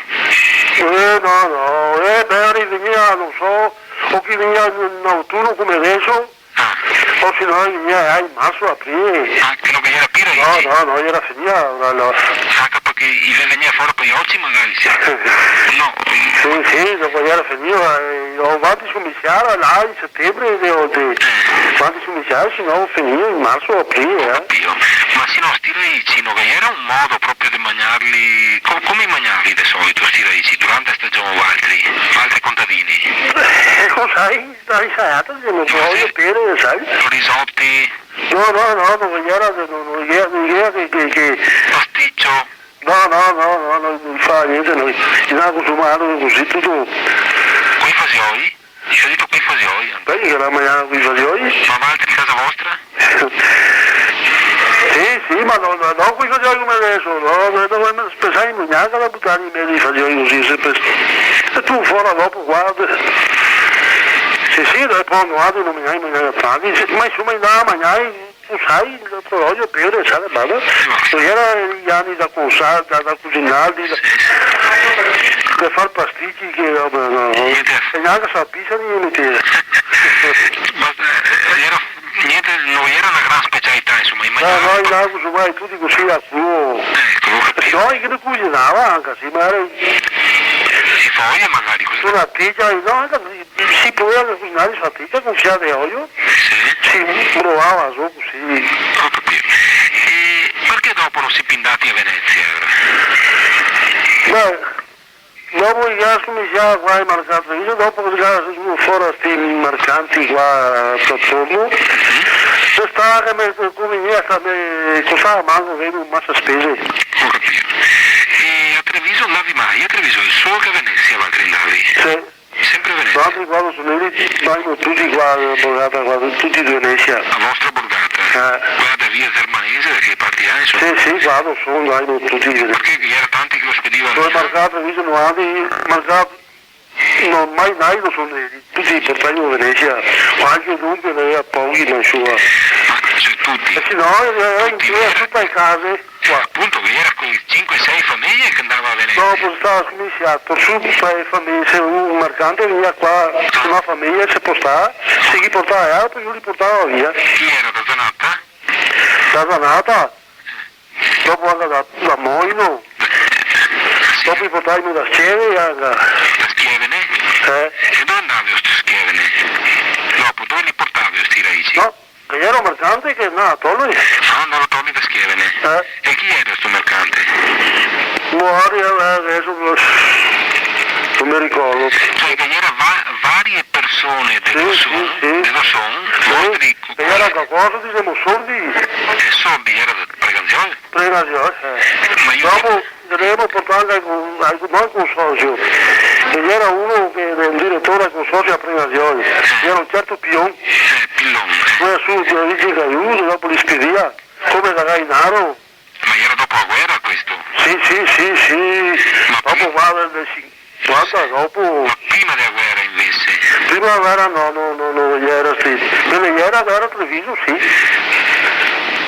Eh, no, no, eh, magari vegnea, no so, o chi vegnea in autuno come deso, Ah. O se no, i vegnea in marzo, aprile. Ah, che no ghe iera pi raici? No, no, no, iera finìa, no, no. Anca parché i ve vegnea fora coi oci, magari, sì. No. Sì, sì, dopo iera finìo, eh, o vanti scominsiar là in setembre, de, de, eh, vanti scominsiar, se no finìo in marzo, aprile, eh. Go capìo. Ma se no, sti raici, no ghe iera un modo proprio de magnarli? Co-, come i magnavi de solito sti raici durante a stagion, valtri, valtri contadini? Eh, lo sai, Dai, sa, altro che no vojo, pere, sa. Risoti? No, no, no, no ghe iera, no, no ghe iera, no ghe iera che, che, che... Pasticcio? No, no, no, no, no, no fa gnente, no. I ga consumà cusì tuto. Coi fasioi? Go dito coi fasioi. Beh, che la magnava coi fasioi? Ma valtri a casa vostra? Sì, sì, ma no, no, no, coi fasioi come deso, no, no, no, no pensavo gnanca da butarli in mezo ai fasioi cusì, senpre. E tu fora dopo, varda. Sì, sì, dopo no, no, no, no, ma insoma, andava a magnar, tu sa, l'altro giorno, pere, sa, basta. No iera i ani da consar, da, da cusinar, da, da far pasticci, che, no, no, no. Gnente. E gnanca salsiccia no i meteva. Ma, eh, iera Gnente, no iera na gran specialità, insoma, i magnava... No, no, i magnava cusì, tuti cusì, a cruo. Eco, go capìo. No, i cusinava anca, sì, magari... E foie, magari, cusì. Una tegia, no, anca, se podeva cusinar su tegia, col fià de oio. Sì. Se brovava su cusì. Go capìo. E parché dopo no sito pì ndati a Venezia, alora? Beh, Dopo che ga scominsià qua i marcanti, mi dopo che ga vegnù fora sti marcanti qua atorno, se stava che me convegnia, me costava manco, che un masa spese. Go capìo. E a Treviso ndavi mai? A Treviso, solo che a Venezia valtri ndavi? Sì. Senpre a Venezia? Noaltri qua no so, ndavimo tuti qua, borgata qua, tuti de Venezia. A vostra borgata? Eh. Quela da via Zermanese, da che parte xe, insoma? Sì, sì, qua no so, ndavimo tuti de Venezia. Parché ghe iera tanti che lo spediva a Venezia? Come marcanti, invese no, anca marcanti, no, mai, mai no so ndati, tuti portavimo a Venezia, qualchedun che ghe n'aveva pochi, ma insoma. Ma, cioè, tuti? Eh sì, no, iera in, tuti, iera iera tuta le case qua. Eh, apunto, che iera quele sinque, sie fameje che ndava a Venezia. Dopo xe stà scominsià, su, par le fameje, se un marcante vegneva qua, ah, su na fameja, se portava, se ghe portava altro, lu li portava via. Chi iera, da Zanata? Da Zanata? Dopo anca da, da Moino. Sì. Dopo i portavimo da Schieve anca. Da Schievene? Eh. E dove ndavi a sto Schievene? Dopo, dove li portavi sti raici? No, che iera un marcante che ndava a torli. Ah, ndava a torli da Schievene. Eh. E chi iera sto marcante? Boh, eh, deso no, no me ricordo. Cioè, che iera va-, varie persone de... Sì, Dosson, sì, sì. De Dosson, sì. Vostri... E iera da cosa, disemo, sordi? Eh, sordi, iera da Preganziol? Preganziol, eh. Ma io... Dopo, ndemo portando ai, ai, no al consorzio. E iera uno che iera el diretore al consorzio a Preganziol. Eh. Iera un certo Pion. Eh, Pilon, eh. Quel su, che dixe che aiuto, dopo li spedia, come da Gainaro. Ma iera dopo la guera questo? Sì, sì, sì, sì. Ma dopo, prima? Qua, nel, nel cin-, Guarda, dopo... Ma prima dela guera, invese? Prima dela guera no, no, no, no, iera, sì. Quando iera, iera Treviso, sì.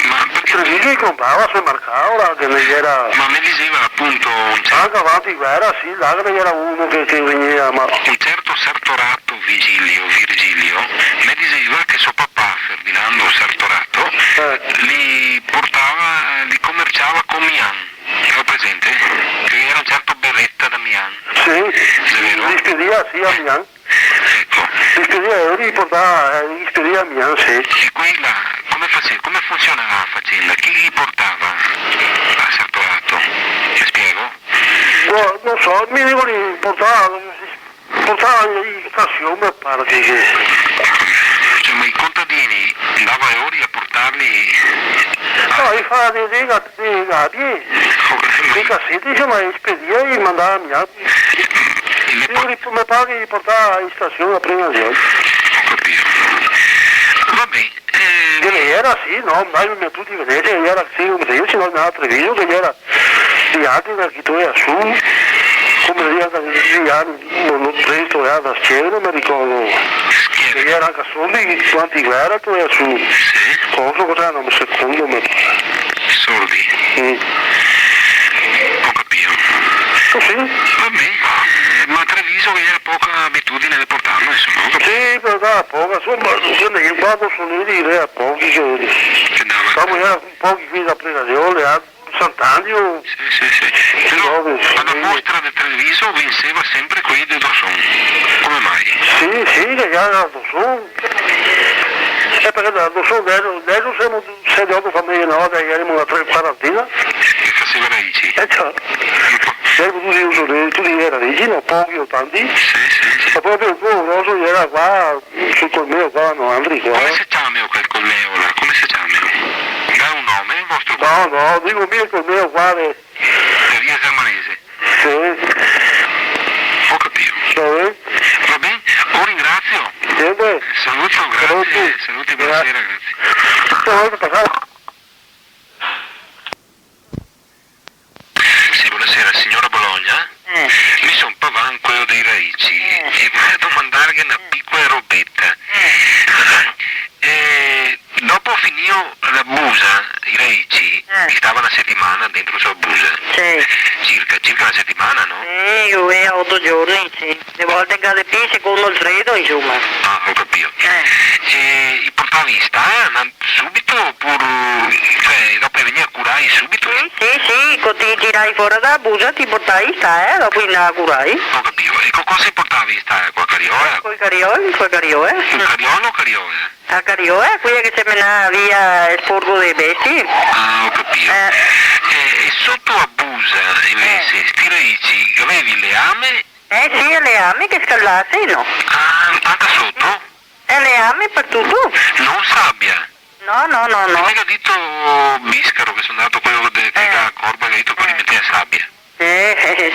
Ma parché... Treviso i conprava, se marcava, ora che no iera... Ma me diseva apunto un certo... Anca avanti guera, sì, là che iera uno che, che vegneva, ma... Un certo Sertorato Vigilio, Virgilio, me diseva che so papà, Ferdinando Sertorato, eh, li portava, li comerciava co Mian. Lo ga presente? Che iera un certo Beretta da Mian. Sì. Xe vero? Li spedia, sì, a Mian. Eco. Li spedia, eh, li portava, eh, li spedia a Mian, sì. E quei là, come fase-, come funsionava la facenda? Chi li portava a Sertorato? Me spiego? No, no so, mi digo lì, portava, portava in stasion, me pare che... Cioè, ma i contadini andava lori a portarli a... No, i fa de, de, de gabie, de casete, insoma, i spedia e i mandava via. E le... Digo, me pare che i portava in stasion a prendere. Ho capito. Va ben. Eh, che ghe gera, sì, no, ma no tuti i veneti, ghe gera, sì, come se dise, no, a Treviso, che ghe gera i altri che i toea su, come se dise, i altri, no, no, presto, eh, da Schieve, no me ricordo. Schieve. Che ghe gera anca Sordi, quanti che ghe gera, toea su. Sì. Coso, cos'era, no, secondo me. Sordi. Mm. Ho capito. Così? Va ben. Eh, ma a Treviso che ghe gera poca abitudine de portarlo, insoma, ho capito. Sì, però da poco, insoma, quando so lì, direi a pochi che... Che dava. Dopo ghe gera un pochi qui da Pregariole, a Sant'Angelo. Sì, sì, sì. Però, ma la mostra de Treviso vinseva sempre quei de Dosson. Come mai? Sì, sì, che ghe gera Dosson. Eh, parché da Dosson, deso, deso semo sete, oto fameje, na volta che gèrimo na tre-, quarantina. Che faseva raici? Eh, ciò. Gèrimo tuti, tuti, tuti gera raici, no? Pochi o tanti. Sì, sì, sì. Ma proprio el groso gera qua, sul colmeo qua, no, Andri, qua. Come se ciameo quel colmeo là? Come se ciameo? Dà un nome, el vostro colmeo? No, no, digo mi el colmeo qua, eh. De via Germanese? Sì. Ho capito. Va ben? Va ben, o ringrazio. Sempre. Saluto, grazie. Saluti. Saluti, buonasera, grazie. Grazie. Una volta passato. Sì, buonasera, signora Bologna? Eh. Mi son Pavan, queo dei Raici, eh, e vorìa domandarghe na picola robeta. Eh. Eh, dopo finìo la busa, i Raici, eh, i stava na setimana dentro so busa. Sì. Circa, circa na setimana, no? Sì, eh, oto giorni, sì. De volte anca de pì, secondo el fredo, insoma. Ah, ho capito. Eh. E i portavi in stala, ma subito, opure, cioè, dopo i vegnea curai subito? Sì, sì, sì, co ti tirai fora da busa, ti portai in stala, eh, dopo i ndava curai. Ho capito. E co cosa i portavi in stala? Co a cariola? Coi carioi, coi carioi. Un cariolo o cariola? A cariola, quea che se menava via el sporco de bestie. Ah, ho capito. Eh. E, e soto a busa, invese, eh, sti Raici, gavevi leame? Eh sì, leame che scaldase, no? Ah, anca soto? E leame par tuto. No sabia? No, no, no, no. E me ga dito Biscaro, che so ndà, queo de, che, eh, ga a corba, ga dito che, eh, i metea sabia. Eh.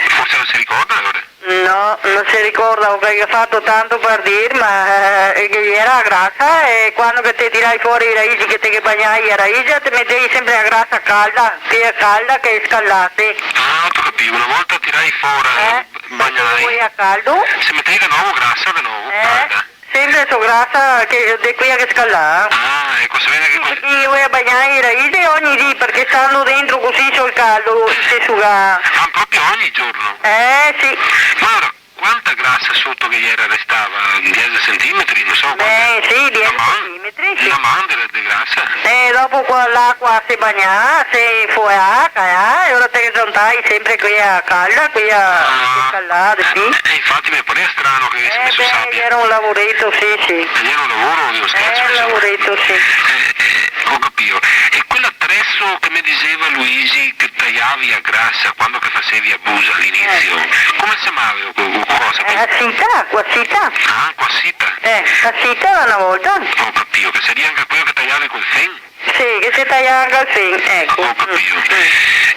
Forse no se ricorda, alora? No, no se ricorda, parché ga fato tanto par dir, ma, eh, che gera a grasa, e quando che te tirai fora i Raici, che te ghe bagnai a Raici, te metevi sempre a grasa calda, che xe calda, che scaldase. Ah, ho capito, una volta tirai fora, eh, bagnai. Parché i voea caldo. Se metevi de novo grasa, de novo, eh, calda. Sempre so grasa che, de quea che scalda. Ah, eco, se vede che... Sì, parché i voea bagnai i Raici ogni dì, parché stando dentro cusì sul caldo, i se suga. Ah, proprio ogni giorno? Eh, sì. Ma alora, quanta grasa soto che gera restava? Diese centimetri, no so quanto. Beh, sì, diese centimetri, sì. Na man de, de grasa. E dopo co l'acua se bagnà, se foea, caea, e alora te ghe zontai sempre quea calda, quea, ah, che scaldà de pì. Eh, infati me parea strano che gavese meso sabia. Eh, beh, gera un lavoreto, sì, sì. Eh, gera un lavoro, digo, scherzo, insoma. Eh, un lavoreto, sì. Eh, eh, ho capito. E quel atreso che me diseva Luigi che tajavi a grasa quando che fasevi a busa a l'inisio, eh, come se ciamava, co, co cosa? Eh, a sita, co a sita. Ah, co a sita. Eh, a sita na volta. Ho capito, che saria anca queo che tajavi col fen? Sì, che se tajava anca el fen, eco. Ho capito. Mm, mm.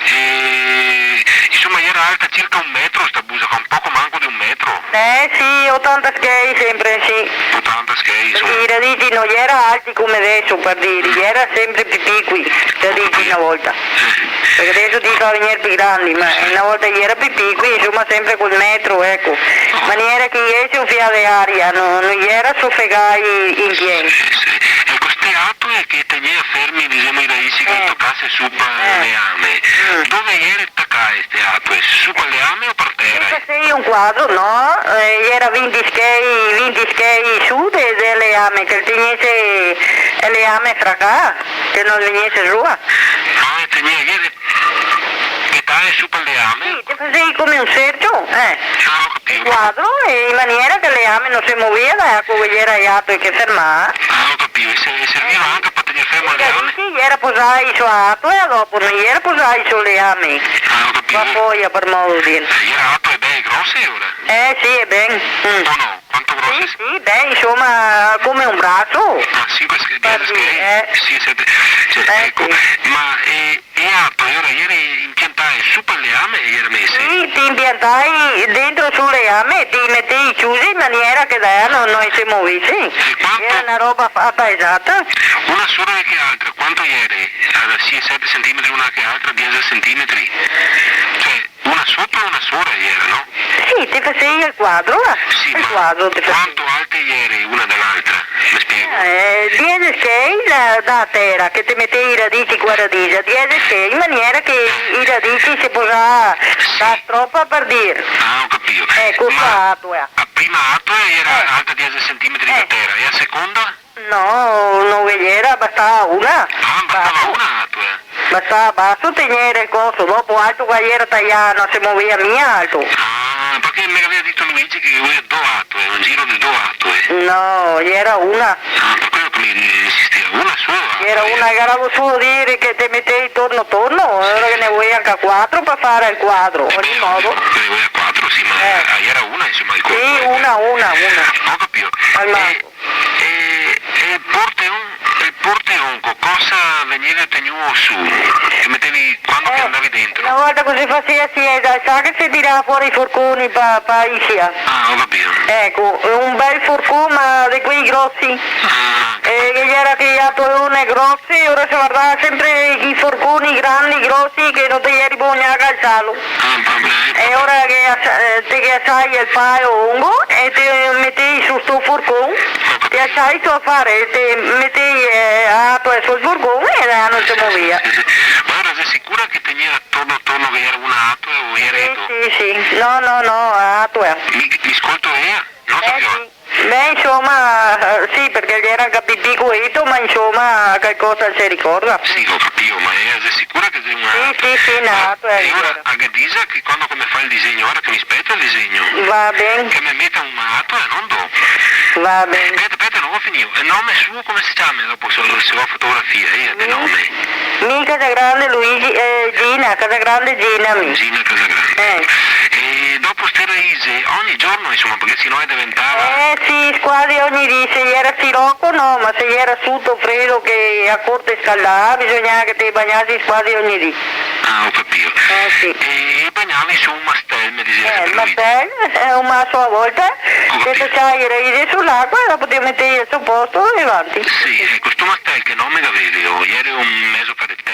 E, insoma, gera alta circa un metro sta busa qua, un poco manco de un metro. Eh, sì, otanta schei sempre, sì. Otanta schei, insoma. Parché i radici no gera alti come deso, par dir, mm, gera sempre pì picoli, i radici na volta. Parché deso i fa vegner pì grandi, ma na volta i gera pì picoli, insoma, sempre quel metro, eco. Maniera che i ese un fià de aria, no, no i gera sofegai in pien. Sì, sì. Eco, ste atoe che tegnea fermi, disemo, i raici che, eh, i tocase su pal, eh, leame. Mm. Dove i gera tacae ste atoe? Su pal leame o par tera? Sì, un quadro, no? Eh, i gera vinti schei, vinti schei su de, de leame, che tegnese el leame fracà, che no vegnese su. Ah, e tegnea, i gera petae su pal leame? Sì, te fasevi come un sercio, eh. Ah, ho capito. Un quadro, e in maniera che el leame no se movea da l'acua che gera a atoe che fermava. Ah, ho capito. E se, e serviva anca par tegner fermo el leame? Sì, i gera posai su a atoe, e dopo no i gera posai su el leame. Ah, go capìo. Qua foia, par modo de dir. Eh, iera atoe bele grose, ora? Eh, sì, e ben. Mm. O no? Quanto grose? Sì, sì, beh, insoma, come un braso. Ah, sinque sch-, diese schei? Eh. Sì, sete, cioè, eh, eco. Sì. Ma, eh, e atoe, ora, iere impiantae su par leame, iere mese? Sì, te impiantai dentro sul leame, te metei ciusi in maniera che da no, no se movese. E quanto? Iera na roba fata esata. Una sora de che altra, quanto iere? Alora, sì, sete centimetri una che altra, diese centimetri. Cioè, una sopra e una sora iera, no? Sì, te fasei el quadro, va. Sì, ma quanto alte iere una de l'altra? Me spiego? Eh, diese schei da, da tera, che te metei i radici qua radisa, diese schei, in maniera che i radici se posava da stropa, par dir. Ah, go capìo. Eco, ma qua, qua. A prima atoe iera alta diese centimetri da tera, e a seconda? No, no ghe iera, bastava una. Ah, bastava una atoe? Bastava baso tegnere el coso, dopo alto qua iera taià, no se movea mia alto. Ah, parché me gaveva dito Luigi che ghe voleva do atoe, un giro de do atoe. No, iera una. Ah, par quelo che mi, mi insisteva, una sola. Iera una, che ghe voleva solo dire che te metei torno torno, e ora ghe ne voleva anca quatro par fare el quadro, ogni modo. Eh beh, ovio, ghe ne voleva quatro, sì, ma, eh, iera una, insoma, el colpo, eh. Sì, una, una, una. Go capìo. Al mago. E, e el porteon, el porteon, co cosa vegneva tegnuo su? Che metevi quando che andavi dentro? Eh, na volta cusì fasea, sì, eh, sa che se tirava fora i forconi pa, pa isia. Ah, go capìo. Eco, un bel forcon, ma de quei grosi. Ah. E che ghe iera quei atoloni grosi, ora se vardava sempre i forconi grandi, grosi, che no te ieri bon gnanca alzarlo. Ah, va ben. E ora che asa-, eh, te ghe asai el palo longo e te metei su sto forcon, te asai sto afare, te metei, eh, a atoe sul forcon e la no se movea. Sì, sì, sì. Ma ora te si sicura che tegnea torno, torno che iera una atoe o iera do? Sì, sì, sì. No, no, no, atoe. Mi, mi scolto ea? No so più. Eh, sì. Beh, insoma, eh, sì, parché ghe iera anca pipì coeto, ma insoma, calcosa se ricorda. Sì, go capìo, ma ea xe sicura che xe una atoe? Sì, sì, sì, na atoe. E ora, a ghe disa che quando che me fa el disegno, ora che mi speto el disegno, va ben, che me meta una atoe, no do. Va ben. Eh, speta, speta, no go finìo. El nome suo come se ciama dopo, se, se go fotografia, eh, de nome? Mi Casagrande Luigi, eh, Gina, Casagrande Gina, mi. Gina Casagrande. Eh. E dopo ste raise, ogni giorno, insoma, parché se no el deventava... Eh, sì, squasi ogni dì, se iera siroco no, ma se iera suto fredo che a corte scaldà, bisognava che te bagnasi squasi ogni dì. Ah, go capìo. Eh, sì. E bagnavi su un mastel, me diseva sempre Luigi. Eh, el mastel, eh, un maso a volta, che te ciai e raise su l'acua, e dopo te metei al so posto e vanti. Sì, eco, sto mastel che nome che gaveva? Iera un mezo caretel?